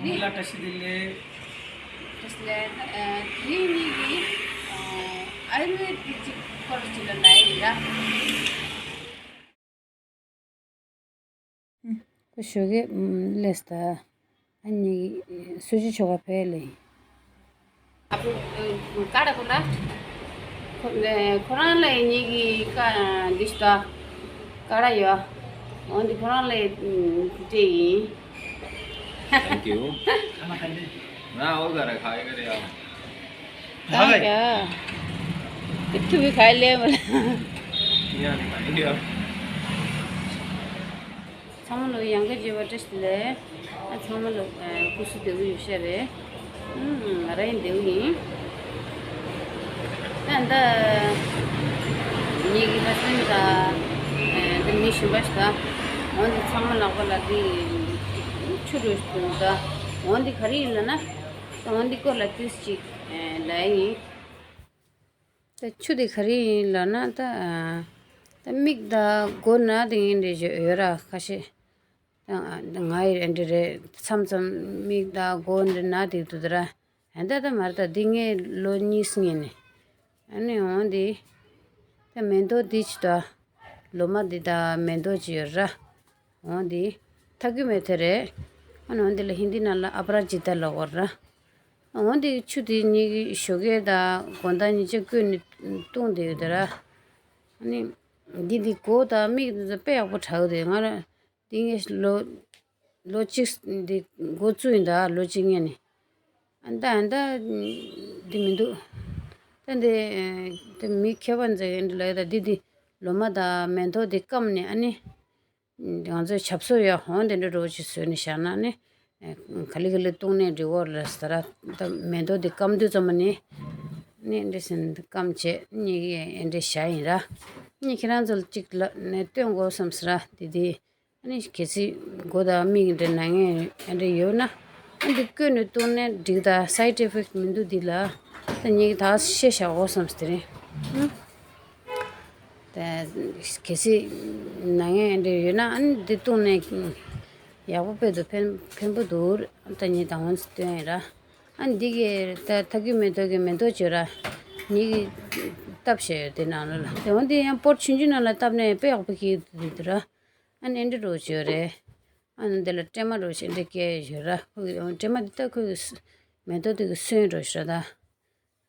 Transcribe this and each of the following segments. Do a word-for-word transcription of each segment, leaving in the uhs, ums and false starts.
ལ་བཀྲ་ཤིས་བདེ་ལེགས། བཀྲ་ཤིས་བདེ་ལེགས། ཨ། དེ་གཉིས་ཀྱིས་ཨ་ཨ་ནི་དེ་གཅིག་སྐོར་གཅིག་ལ་ལ་ཡིན་ར། ཁོ་ཞོགས་ཀས་སླེབས་ད། ཨ་ནི་སུ་ཅི་ཆོ་ག་ཕེ་ལེ། ཨ་ཕུ་ཀ་ར་ཀུ་ལ། ཁོ་ཁོ་རང་ལ་ཡིན་ཉིད་ཀྱི་ཀ་འདི་ཤ་ད་ཀ་ར་ཡོད། འོན་ཏེ་ཁོ་རང་ལ་ཡིན་ཏེ་ཡིན། Thank you. ང་འོ་ག་ར་ཁ་ཡི་ག་ར་ཡ། ཨ་ཡ། ཐུ་བི་ཁ་ལེ་མ་ལ། ཡ་ནི་ཁ་ཡི་ཡ། ཚང་མ་ལོ་ཡང་ག་བརྗེ་བ་བཀྲ་ཤིས་བདེ་ལེགས། ཨ་ཚང་མ་ལོ་སྐུ་གཟུགས་བདེ་པོ་ཡོད་ཤ་རེད། ཨུམ་ང་ར་ཡིན་བདེ་པོ་ཡིན། ད་ད་ངེད་ཀྱི་ཧ་སི་བྷེན་ཌི་ད་འདི་མི་གཞན་པ་ཞིག་ད་འོན་ཏེ་ཚང་མ་ལག་པ་ལ་འདི་ཆུ་རུ་ཞིག་འདུག་ད་འོན་ཏེ་ག་རེ་ཡིན་ལབ་ན། ད་འོན་ཏེ་སྐོར་ལ་ཏིས་ཅིག་ལབ་ཡིན། ད་ཆུ་དེ་ག་རེ་ཡིན་ལབ་ན། ད་ད་མིག་དང་མགོ་ན་དེ་ངན་འདྲ་ཞིག་ཡོད་ར་ཁ་ཤས། ད་ང་ཡི་འདྲ་རེད། མཚམས་མཚམས་མིག་དང་མགོ་འདྲ་ན་དེ་འདུག་ད་ར། ཨ་ད་ད་མར་ད་འདི་ངས་ལོ་གཉིས་སྔོན་ནས། ཨ་ནི་འོན་ཏེ་ད་མེ་ཏོག་འདི་ཅི་ད་ལོ་མ་འདི་ད་མེ་ཏོག་ཅི་ཡོད་ར། འོན་ཏེ་ཐ་གུ་མེ་ཐེ་རེད། ཨ་ནི་འོན་ཏེ་ལ་ཧིན་དི་ནང་ལ་ཨ་པ་ར་ཇི་ཏ་ལབ་ཀྱི་ཡོད་ར། འོན་ཏེ་ཆུ་དེ་ཉིད་ཀྱི་ཞོགས་ཀས་དང་དགོང་དག་ཉིན་ཅིག་བསྐོལ་ནས་བཏུང་བསྡད་ཡོད་དེ་ར། ཨ་ནི་འདི་འདི་མགོ་དང་མིག་དེ་ཚོ་དཔེ་ཡག་པོ་དྲག་ཡོད་དེ། ང་ར་འདི་ངས་ལོ་ལོ་གཅིག་འདི་འགོ་བཙུགས་ཡིན་ད། ལོ་གཅིག་སྔོན་ནས། ཨ་ད་ཨ་ད་འདི་མི་འདུག་ད་འདི་ད་མི་མཁས་པ་ཚོས་འདི་ལབ་ཡོད་ད། འདི་འདི་ལོ་མ་དང་མེ་ཏོག་འདི་སྐམ་ནས་ཨ་ནི། ང་ཚོས་ཆབ་གསོ་ཡ་ཧོང་དེ་འདྲ་འདྲ་བོ་ཅིག་བཟོས་ནས་བཞག་ན་ནི། ག་ལེ་ག་ལེ་བཏུང་ནས་འགྲིག་གོ་རེད་ཟེར་ར། ད་མེ་ཏོག་འདི་སྐམ་དུས་ཙམ་པ་ནི། ནི་འདི་ཟིན་སྐམ་བྱས་ནི་ཨེ་འདྲ་བཞག་ཡིན་ར། ནི་ཁྱེད་རང་ཚོ་ལ་གཅིག་ལ་ནས་སྟོན་དགོས་བསམ་ཟེར་ར། དེ་དེ་ནི་གལ་སྲིད་མགོ་དང་མིག་འདྲ་ན་ངས་འདྲ་ཡོད་ན། ཨ་འདི་བསྐོལ་ནས་བཏུང་ནས་འགྲིག་ད། སའིཌ་ཨི་ཕེག་མི་འདུག་འདི་ལ། ད་ངས་ད་ཤེས་བཞག་དགོས་བསམ་ཟེར་རེད། ད་གལ་སྲིད་ན་ངས་འདྲ་ཡོད་ན་ཨ་ནི་འདི་བཏུང་ནས་ཡག་པོ་དཔེ་འདུག་ཕན་ཕན་པོ་འདུག་ད་ངས་དང་པོ་སྟོན་ཡིན་ར། ཨ་འདི་གི་ད་ཐ་གུ་མེ་ཏོག་གི་མེ་ཏོག་བཅོས་ར། ངེད་ཀྱིས་བཏབ་བཞག་ཡོད་དེ་ནང་ལོགས་ལ། དེ་འོན་ཏེ་ཡང་པོཊ་ཆུང་ཆུང་ནང་ལ་བཏབ་ནས་དཔེ་ཡག་པོ་སྐྱེ་གི་འདུག་ར། ཨ་ནི་འདི་འདྲ་བཅོས་རེད། ཨ་ནི་འདི་ལ་སྲན་མ་འདྲ་བོ་ཞིག་འདི་སྐྱེས་ཡོད་ར། ཁོ་གི་སྲན་མ་འདི་ད་ཁོ་གི་མེ་ཏོག་འདི་གི་སོན་འདྲ་བོ་ཞིག་ར་ད།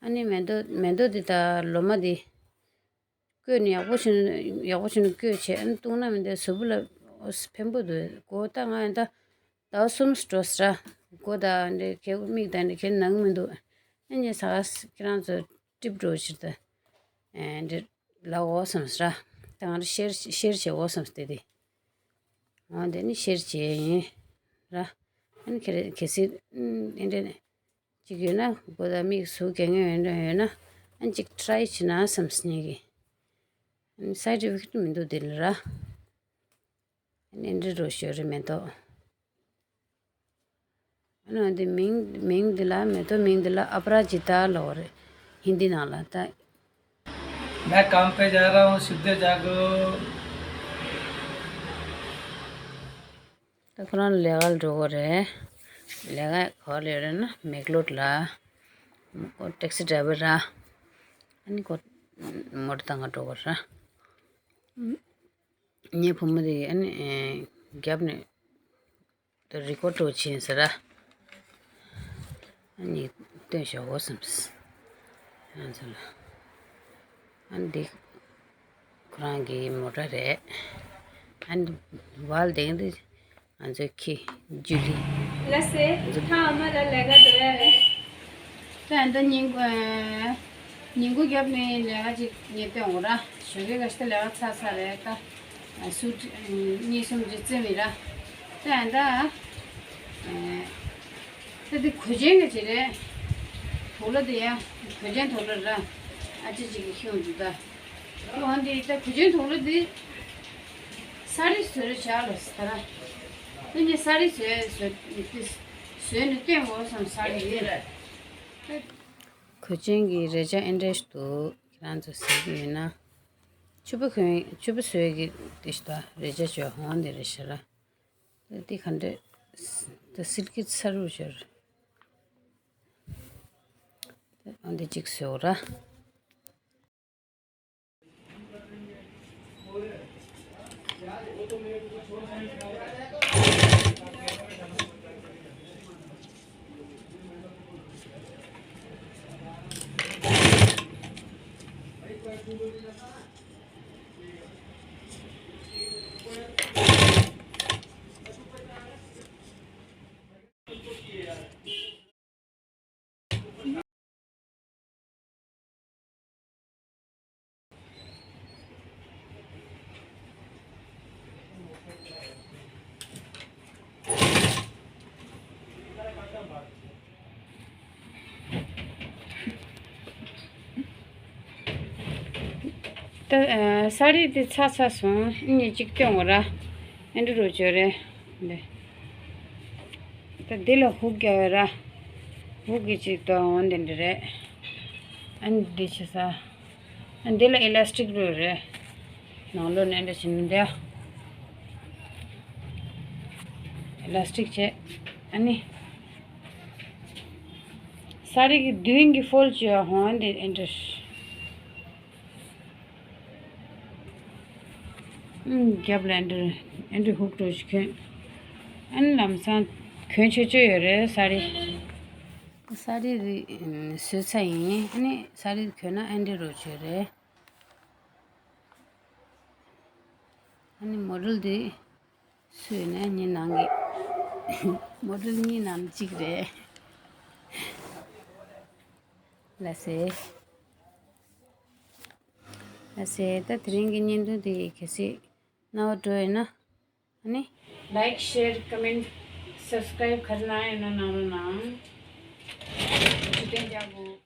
ཨ་ནི་མེ་ཏོག་མེ་ཏོག་འདི་ད་ལོ་མ་འདི་བསྐོལ་ནས་ཡག་པོ་བྱུང་ཡག་པོ་བྱུང་ནས་བསྐོལ་བྱས། ཨ་ནི་བཏུང་ན་མི་འདི་གཟུགས་པོ་ལ་ཨོ་ཕན་པོ་འདུག་གོ། ད་ང་ཡང་ད་ཟླ་བ་གསུམ་འགྲོ་ཟེར་ར། མགོ་དང་འདི་གའི་མིག་དང་འདི་གའི་ན་གི་མི་འདུག་ཨ་ནི་ས་ཁྱེད་རང་ཚོ་ཀྲིབ་འགྲོ་ཕྱིར་ད་ཨེ་འདི་ལ་འོ་བསམ་ཟེར་ར། ད་ང་ར་ཤེར་ཤེར་བྱེད་འོ་བསམ་སྟེ་དེ། འོ་དེ་ནི་ཤེར་བྱེད་ཡིན་ར། ཨ་ནི་ཁྱེད་ར་གལ་སྲིད་ཨེ་འདྲ་ཅིག་ཡོད་ན། མགོ་དང་མིག་ཟུག་གེ་ངེས་ཡོད་འདྲ་ཡོད་ན། ཨ་ནི་ཅིག་ཊི་རའི་བྱེད་ན་བསམ་སྙིང་གི། ཨ་ནི་སའིཌ་ཨི་ཕེག་མི་འདུག་དེ་ལ་ར། ཨ་ནི་འདྲ་རོ་ཞོ་རི་མེ་ཏོག་ཨ་ནི་འདི་མིང་མིང་འདི་ལ་མེ་ཏོག་མིང་འདི་ལ་ཨ་པ་ར་ཇི་ཏ་ལབ་རེད། ཧིན་དི་ནང་ལ་ད། मैं काम पे जा रहा हूँ, शुभ दे जागो। ད་ཁོ་རང་ལས་ཀ་ལ་འགྲོ་གི་རེད། ལས་ཀ་ག་པར་ལ་ཡོད་རེད་ན་མེག་ལོར་ལ། ཁོ་ཊེག་སི་ཌ་རའི་ཝར་ར། ཨ་ནི་ཁོ་མོ་ཊ་བཏང་ག་འགྲོ་གི་རེད། ངའི་བུ་མོ་དེ་ཨ་ནི་རྒྱབ་ནས་ད་རི་ཀོཌ་འདྲ་བྱས་ཟེར་ར། ཨ་ནི་སྟོན་ཞོག་འོ་བསམས། ང་ཚོ་ལ། ཨ་ནི་འདི་ཁོ་རང་གི་མོ་ཊ་རེད། ཨ་ནི་ཝལ་དེ་འདི་ང་ཚོའི་ཁྱི་ཇུ་ལི། ལགས་སེ། ཐང་ཨ་མ་ལ་ལས་ཀ་འགྲོ་ཡ་རེད། ད་ཨ་ད་ཉིན་གུང་ཉིན་གུང་རྒྱབ་ནས་ལས་ཀ་ཅིག་ངས་སྟོན་འོ་ར། ཞོགས་ཀས་ག་ཤེད་ལས་ཀ་ཚར་ཚར་རེད་ད། སུ་གཉིས་གསུམ་ཅིག་བཙེམ་ཡིན་ར། ད་ཨ་ད། ད་འདི་གོས་ཆེན་ག་ཅིག་རེད། དུག་ལོག་དེ་ཡ། གོས་ཆེན་དུག་ལོག་ར། ཨ་ཅེ་ཅིག་གིས་ཤོང་འདུག་ད། འོ་འདི་ད་གོས་ཆེན་དུག་ལོག་འདི། ས་རི་བཟོ་རེ་བྱ་ལོ་ཟེར་ད་ར། ཨ་ནི་ས་རི་བཟོས་བཟོས་བཟོས་ནས་སྟོན་དགོས་བསམ། ས་རི་རེད། གོས་ཆེན་གྱི་རས་ཆ་ཨེ་འདྲས་ཤིག་འདུག་ཁྱེད་རང་ཚོ་གཟིགས་ཀྱི་ཡོད་ན། ཕྱུ་པ་གོན་ཕྱུ་པ་བཟོས་ཀྱི་དེ་ཤ་ད་རས་ཆ་ཅོ་ཧོང་དེ་རེད་ཤ་ར། དེ་ག་འདྲས་ ད་སིལ་ཀི་ཚ་རུ་ཤར། ཨ་འདི་གཅིག་བཟོས་ར། ད་ཨ་ས་རིལ་དེ་ཚ་ཚ་སོང་། ཨ་ནི་གཅིག་སྟོན་དགོས་ར། ཨེ་འདྲ་རུ་བྱོས་རེད། འདི་ད་འདི་ལ་ཧུག་རྒྱག་ཡོད་ར། ཧུག་གི་གཅིག་ཏུ་འོང་དེ་འདྲ་རེད། ཨ་ནི་འདི་བྱེད་ས། ཨ་འདི་ལ་ཨི་ལ་སི་ཊིག་རུ་རེད། ནང་ལོགས་ནས་འདྲ་བྱེད་ནི་འདི། ཨི་ལ་སི་ཊིག་བྱས། ཨ་ནི། ས་རིལ་གྱི་མདུན་གྱི་ཕོལ་བྱས་ཧོང་འདི་ཨེ་འདྲ། ཨུམ། རྒྱབ་ལ་ཨེ་འདྲ་ཨེ་འདྲ་ཧུག་འགྲོ་ཞིག་གྱོན། ཨ་ནི་ལམ་སང་གྱོན་ཆོག་ཆོག་ཡོད་རེད་ས་རིལ། ས་རིལ་རི་བཟོས་ཚར་ཡིན། ཨ་ནི་ས་རིལ་གྱོན་ན་ཨེ་འདྲ་རུ་བྱོས་རེད། ཨ་ནི་མོ་ཌེལ་འདི་སུ་ཡིན་ན་ངའི་ནང་གི་མོ་ཌེལ་གཉིས་ནང་གཅིག་རེད། ལགས་སེ། ལགས་སེ། ད་དེ་རིང་གི་བརྙན་ཐུང་འདི་གལ་སྲིད་རྣ་བར་འགྲོ་ཡོད་ན། ཨ་ནི། ལའིཀ་ཤེར་ཀོ་མེན་ཊི་སབ་སི་ཀ་རའིབ་ག་རེ་གནང་ཡོད་ན་གནང་རོགས་གནང་། ཇུས་གཏན་རྒྱག་དགོས།